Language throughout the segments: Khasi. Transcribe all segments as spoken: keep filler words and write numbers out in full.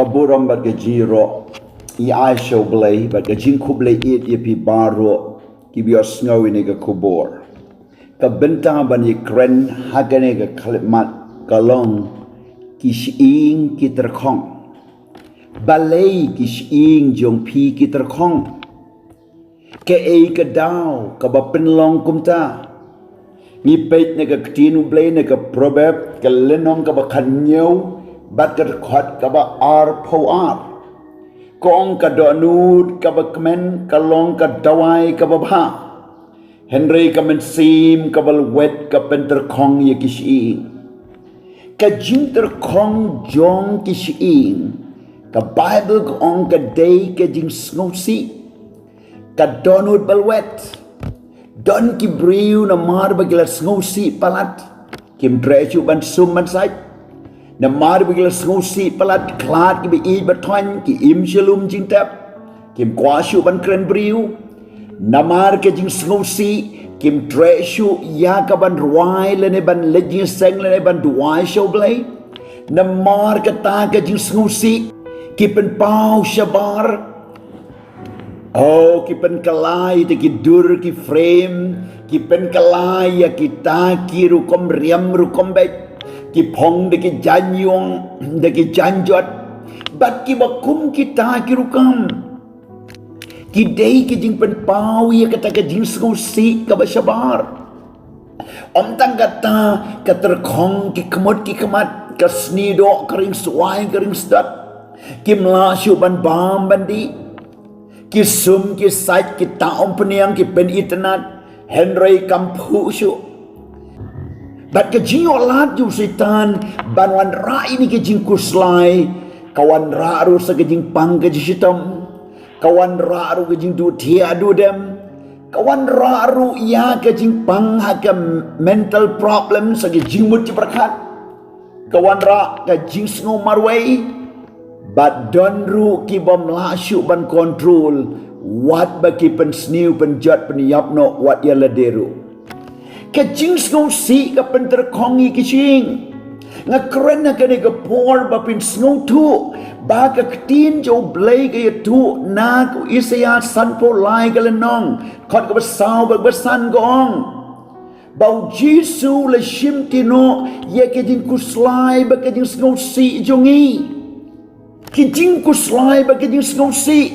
Ka burom bad ka jingïaroh ïa i sha U Blei bad ka jingkhublei ïa phi baroh kiba ïohsngew ïa kane ka khubor. Ka bynta ban ïakren ha kane ka khyllipmat ka long ki shyieng ki tyrkhong. Balei ki shyieng jong phi ki tyrkhong? Kaei ka daw kaba pynlong kumta? Ngi peit na ka ktien U Blei na ka Proverb ka lynnong kaba khathynñiew bad ka dkhot kaba arphew ar. Ka ong, ka dohnud kaba kmen ka long ka dawai kaba bha, hynrei ka mynsiem kaba lwet ka pyntyrkhong ïa ki shyieng. Ka jingtyrkhong jong ki shyieng, ka Baibl ka ong ka dei ka jingsngewsih. Ka dohnud ba lwet. Don ki briew namar ba ki la sngewsih palat, kim treh shuh ban sum ban sait. Namar ba ki la sngewsih palat, khlad kiba ïeit ba thoiñ, ki im sha lum jingtep, kim kwah shuh ban kren briew. Namar ka jingsngewsih, kim treh shuh ïa ka ban rwai lane ban leit jingïaseng lane ban duwai sha U Blei. Namar kata ka jingsngewsih, ki pynpaw shabar. Oh, ki pynkylla ïa kita ki dur ki frame, ki pynkylla ïa kita ki rukom riam rukom beit, ki phong da ki jaiñ ïong, da ki jaiñ jot. Bad kiba kum kita ki rukom, ki dei ki jingpynpaw ïa kata ka jingsngewsih kaba shabar. Ym tang kata, ka tyrkhong ki khmut ki khmat, ka sniewdoh, ka ringswai ka ringsdot. Kim lah shuh ban bam ban dih. Ki sum ki sait, ki ta umphniang, ki pynitynnad, hynrei kam phuh shuh. Bad ka jingïohlad jong u Soitan ban wanrah ïa kine ki jingkhuslai, ka wanrah ruh sa ka jingpang ka jingshitom, ka wanrah ruh ka jingduh thiah duh dem, ka wanrah ruh ïa ka jingpang ha ka mental problem, sa ka jingmut jingpyrkhat, ka wanrah ka jingsngew marwei. Bad don ruh ki bym lah shuh ban control, wat ba ki pynsniew pynjot pynïap noh wat ïa lade ruh. Ka jingsngewsih ka pyntyrkhong ïa ki shyieng. Nga kren ha kane ka por ba phin sngewthuh ba ka ktien jong U Blei ka ïathuh na ka Isaïah sanphew lai ka lynnong, dkhot kaba saw bad kaba san ka ong ba U Jisu u la shimti noh ïa ka jingkhuslai bad ka jingsngewsih jong ngi. Ka jingkhuslai bad ka jingsngewsih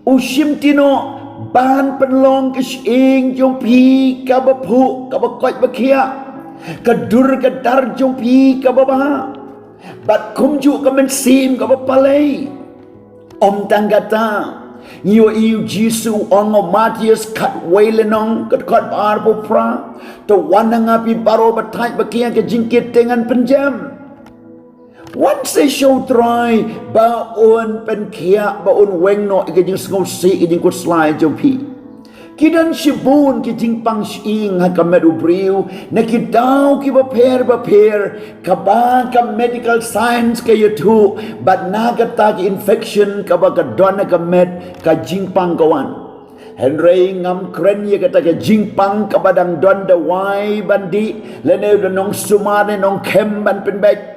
u shimti noh ban pynlong ka shyieng jong phi kaba phuh, kaba koit ba khiah, ka dur ka dar jong phi kaba bha, bad kumjuh ka mynsiem kaba palei. Ym tang kata, ngi ïohi U Jisu u ong ha u Mathaios khatwei lynnong, ka dkhot ba arphew phra, to wan ha nga phi baroh ba thait ba khiah, ka jingkit te ngan pynjem. Wan sha U Trai ba un pynkhiah, ba un weng noh ïa ka jingsngewsih, ka jingkhuslai jong phi. Ki don shibun ki jingpang shyieng ha ka met u briew na ki daw kiba pher bapher, kaba ka medical science ka ïathuh, bad na kata ka infection kaba ka don ha ka met, ka jingpang ka wan. Hynrei ngam kren ïa kata ka jingpang kaba dang don dawai ban dih, lane da nongsumar ne nongkhem ban pynbeit,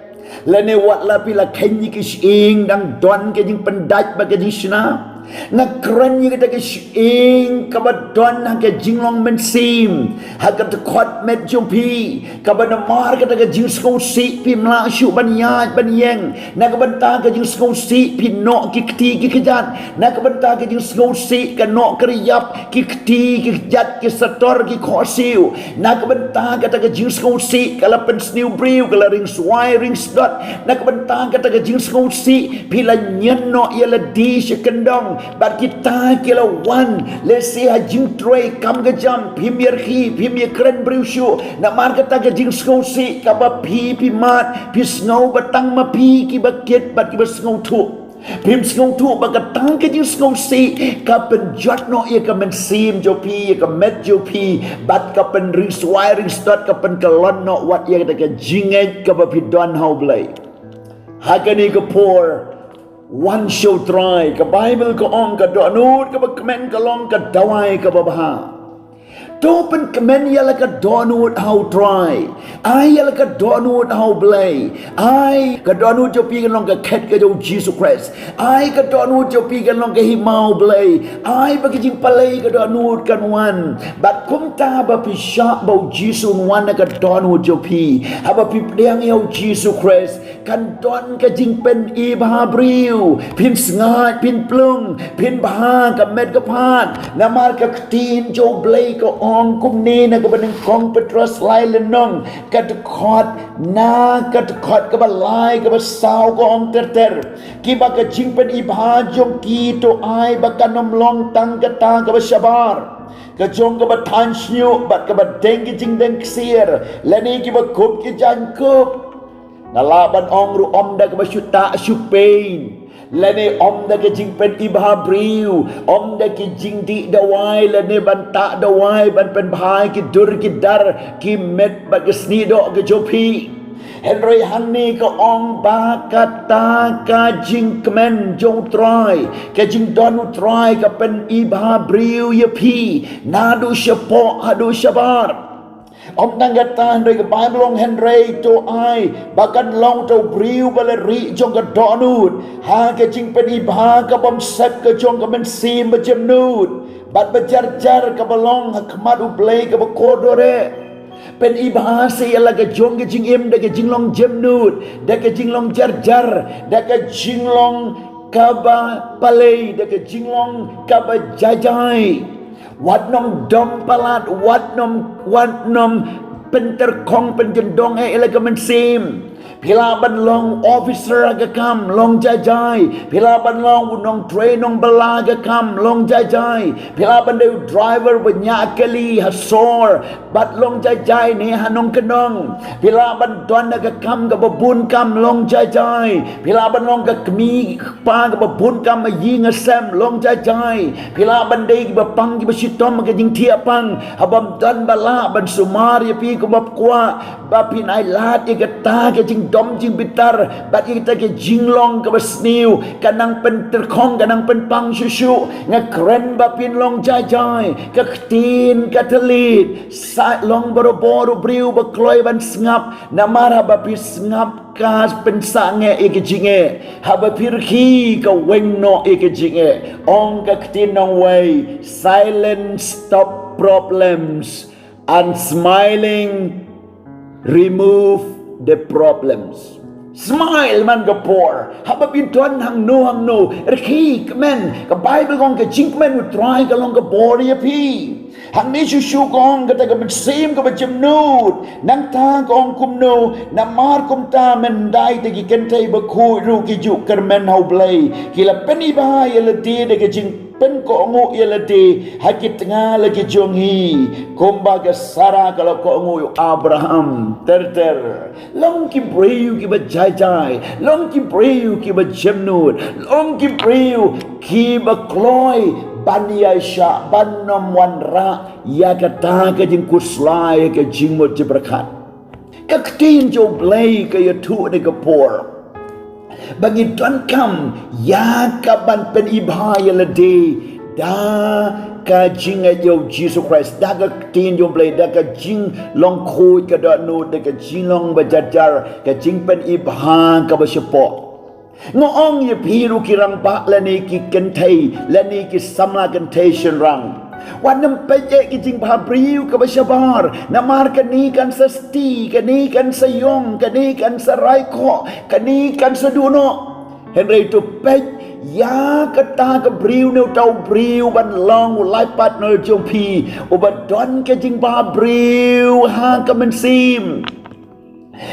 lane wat la phi la kheiñ ïa ki shyieng dang don ka jingpyndait bad ka jingshna. Nga kren ïa kata ka shyieng kaba don ha ka jinglong mynsiem, ha ka dkhot met jong phi, kaba namar kata ka jingsngewsih phim lah shuh ban ïaid ban ïeng. Na ka bynta ka jingsngewsih phi noh ki kti ki kjat. Na ka bynta ka jingsngewsih ka noh ka ïap, ki kti ki kjat, ki sator ki khohsiew. Na ka bynta kata ka jingsngewsih ka la pynsniew briew, ka la ringswai ringsdot. Na ka bynta kata ka jingsngewsih phi la ñion noh ïa lade sha kyndong. Bad kita ki la wan, lehse ha jingtrei kam ka jam, phim ïarkhie, phim ïakren briew shuh. Namar kata ka jingsngewsih kaba phi phi mad, phi sngew ba tang ma phi kiba kit bad kiba sngewthuh. Phim sngewthuh ba kata ka jingsngewsih ka pynjot noh ïa ka mynsiem jong phi, ïa ka met jong phi, bad ka pynringswai ringsdot, ka pynkyllon noh wat ïa kata ka jingngeit kaba phi don ha U Blei. Ha kane ka por, wan sha U Trai, ka Baibl ka ong ka dohnud kaba kmen ka long ka dawai kaba bha. To pynkmen ïa la ka dohnud ha U Trai. Ai ïa la ka dohnud ha U Blei. Ai ka dohnud jong phi kan long ka khet ka jong U Jisu Khrist. Ai ka dohnud jong phi kan long ka hima U Blei. Ai ba ka jingpalei ka dohnud kan wan. Bad kumta ba phi shah ba U Jisu un wan na ka dohnud jong phi. Haba phi pdiang ïa U Jisu Khrist, kan don ka jingpyni bha briew. Phin sngaid, phin plung, phin bha ka met ka phad. Namar ka ktien jong U Blei ka ong kumne na kaba nyngkong Petros lai lynnong, ka dkhot, na ka dkhot kaba lai kaba saw ka ong ter ter. Kiba ka jingpyni bha jong ki to ai ba kan ym long tang kata kaba shabar, ka jong kaba thaiñ shñiuh bad kaba deng ki jingdeng ksiar, lane kiba kup ki jaiñkup. Nga lah ban ong ruh ym da kaba shu tah shu peit, lane ym da ka jingpyni bha briew, ym da ki jingdih dawai, lane ban tah dawai ban pynbha ki dur ki dar, ki met bad ki snieh doh ka jong phi. Hynrei hangne ka ong ba kata ka jingkmen jong U Trai, ka jingdon U Trai ka pyni bha briew ïa phi, naduh shapoh haduh shabar. Ym tang kata hynrei ka Baibl ong hynrei to ai ba kan long uta u briew ba la rieh jong ka dohnud ha ka jingpyni bha ka bym sep ka jong ka mynsiem ba jemnud bad ba jar jar kaba long ha khmat U Blei kaba kordor eh. Pyni bha sa ïa la ka jong ka jingim da ka jinglong jemnud, da ka jinglong jar jar, da ka jinglong kaba palei, da ka jinglong kaba jai jai. Wat nym dom palat, wat nym, wat nym pyntyrkhong pynjyndong eh ïa la ka mynsiem. Phi lah ban long officer ha ka kam, long jai jai. Phi lah ban long u nongtrei nongbylla ha ka kam, long jai jai. Phi lah ban dei u driver ba ñiah kali ha sor bad long jai jai ne ha nongkyndong. Phi lah ban don ha ka kam kaba bun kam, long jai jai. Phi lah ban long ka kmie kpa kaba bun kam ha ïing ha sem, long jai jai. Phi lah ban dei kiba pang kiba shitom ha ka jingthiah pang, ha bym don ba lah ban sumar ïa phi kumba phi kwah. Ba phin ailad ïa kata ka jingdom jingbitar bad ïa kata ka jinglong kaba sniew, ka nang pyntyrkhong, ka nang pynpang shuh shuh. Nga kren ba phin long jai jai. Ka ktien ka thylliej, sa long barabor u briew ba kloi ban sngap. Namar haba phi sngap ka pynsangeh ïa ka jingeh, haba phi rkhie ka weng noh ïa ka jingeh. Ong ka ktien nongwei, silence stop problems and smiling remove the problems. Smile man ka bor. Haba phi don hangno hangno, rkhie, kmen. Ka Baibl ka ong ka jingkmen U Trai ka long ka bor ïa phi. Hangne shuh shuh ka ong kata ka mynsiem kaba jemnud. Nangta ka ong kumno, namar kumta mynta ïa ki kynthei bakhuid ruh ki ju kyrmen ha U Blei. Ki la pyni bha ïa lade da ka jing pynkohnguh ïa lade ha ki tnga la ki jong ngi, kumba ka Sara ka la kohnguh ïa u Abraham. Ter ter. Long ki briew kiba jai jai, long ki briew kiba jemnud, long ki briew kiba kloi ban ïaishah, ban nym wanrah ïa kata ka jingkhuslai, ka jingmut jingpyrkhat. Ka ktien jong U Blei ka ïathuh ha kane ka por ba ngi donkam ïa ka ban pyni bha ïa lade da ka jingngeit ïa U Jisu Khrist, da ka ktien jong U Blei, da ka jinglong khuid ka dohnud, da ka jinglong ba jar jar, ka jingpyni bha kaba shapoh. Nga ong ïa phi ruh ki rangbah lane ki kynthei lane ki samla kynthei shynrang, wat nym peit ïa ki jingbhabriew kaba shabar, namar kane kan sa sti, kane kan sa ïong, kane kan sa rai khoh, kane kan sa duh noh. Hynrei to peit ïa kata ka briew ne uta u briew ban long u life partner jong phi, uba don ka jingbhabriew ha ka mynsiem.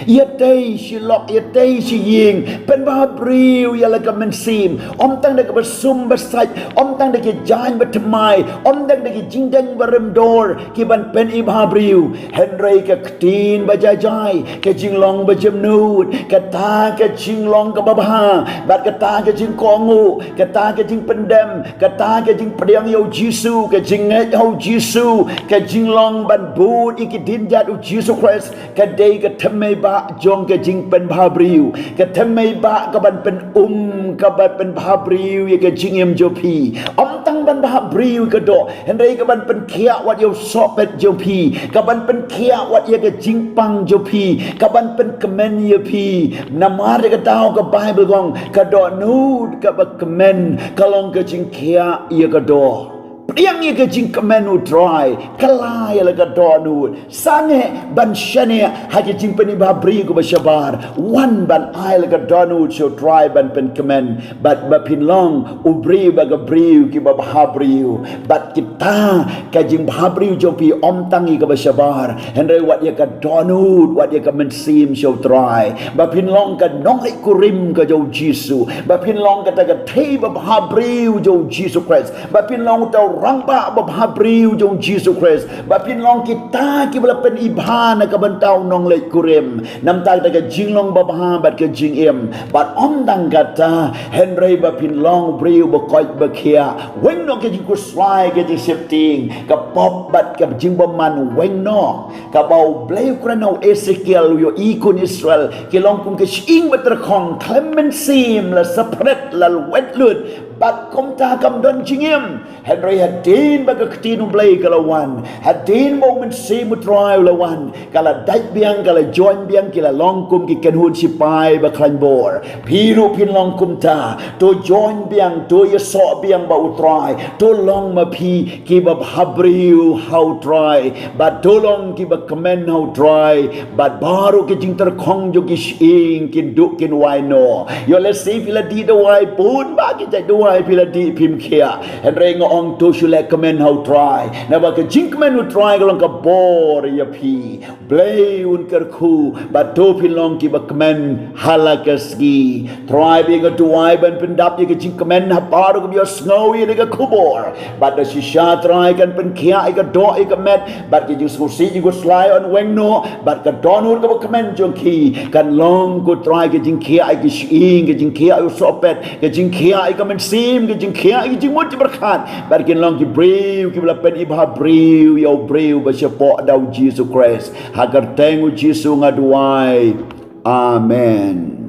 Ïatei shi lok, ïatei shi ïing, pynbhabriew ïa la ka mynsiem. Ym tang da kaba sum ba sait, ym tang da ki jaiñ ba thymmai, ym tang da ki jingdeng ba rymdor, ki ban pyni bhabriew. Hynrei ka ktien ba jai jai, ka jinglong ba jemnud, kata ka jinglong kaba bha, bad kata ka jingkohnguh, kata ka jingpyndem, kata ka jingpdiang ïa U Jisu, ka jingngeit ha U Jisu, ka jinglong ban bud ïa ki dienjat U Jisu Khrist, ka dei ka thymmei ba jong ka jingpynbhabriew, ka thymmei ba ka ban pynum, ka ban pynbhabriew ïa ka jingim jong phi. Ym tang ban bhabriew ka doh, hynrei ka ban pynkhiah wat ïa u sohpet jong phi, ka ban pynkhiah wat ïa ka jingpang jong phi, ka ban pynkmen ïa phi. Namar ka daw ka Bible ka ong ka dohnud kaba kmen ka long ka jingkhiah ïa ka doh. Pdiang ïa ka jingkmen u Trai, kylla ïa la ka dohnud. Sangeh ban shaniah ha ka jingpynbhabriew kaba shabar. Wan ban ai la ka dohnud sha u Trai ban pynkmen. Bad ba phin long u briew bad ka briew kiba bhabriew. Bad kita ka jingbhabriew jong phi ym tang ïa kaba shabar, hynrei wat ïa ka dohnud, wat ïa ka mynsiem sha u Trai. Ba phin long ka nongleit kurim ka jong u Jisu. Ba phin long kata ka thei babhabriew jong u Jisu Khrist. Ba phin long uta u rangbah babhabriew jong u Jisu Khrist. Ba phin long kita kiba la pynibha na ka bynta u nongleit kurim. Namar kata ka jinglong babha bad ka jingim. Bad ym tang kata, hynrei ba phin long u briew bakoit bakhiah. Weng noh ka jingkhuslai, ka jingsheptieng, ka pop bad ka jingbymman weng noh. Kaba U Blei u kren ha u Esekiel, u ïohi khun Israel ki long kum ka shyieng batyrkhong, khlem mynsiem, la saphriang, la wet lut, bad kumta kam don jingim. Hynrei hadien ba ka ktien U Blei ka la wan, hadien ba u Mynsiem U Trai u la wan, ka la dait biang, ka la join biang, ki la long kum ki kynhun sipai bakhlaiñ bor. Phi ruh phin long kumta. To join biang, to ïasoh biang bad U Trai. To long ma phi kiba bhabriew ha U Trai. Bad to long kiba kmen ha U Trai. Bad baroh ki jingtyrkhong jong ki shyieng kin duh kin wai noh. Ïoh lehse phi la dih dawai, bun bah ki jait dawai phi la dih phim khiah. Hynrei nga ong to shu leh kmen ha U Trai. Naba ka jingkmen U Trai ka long ka bor ïa phi. Blei un kyrkhu, bad to phin long kiba kmen ha la ka sngi. Trai, ba nga duwai ban pyndap ïa ka jingkmen ha baroh kiba ïohsngew ïa kane ka khubor. Bad da shisha Trai kan pynkhiah ïa ka doh ïa ka met, bad ka jingsngewsih jingkhuslai yn weng noh, bad ka dohnud kaba kmen jong ki kan long ko Trai ka jingkhiah ïa ki shyieng, ka jingkhiah ïa u sohpet, ka jingkhiah ïa ka mynsiem, ka jingkhiah ïa ka jingmut jingpyrkhat. Bad kin long ki briew kiba la pynibhabriew ïa u briew ba shapoh da u Jisu Khrist. Ha ka kyrteng u Jisu nga duwai. Amen.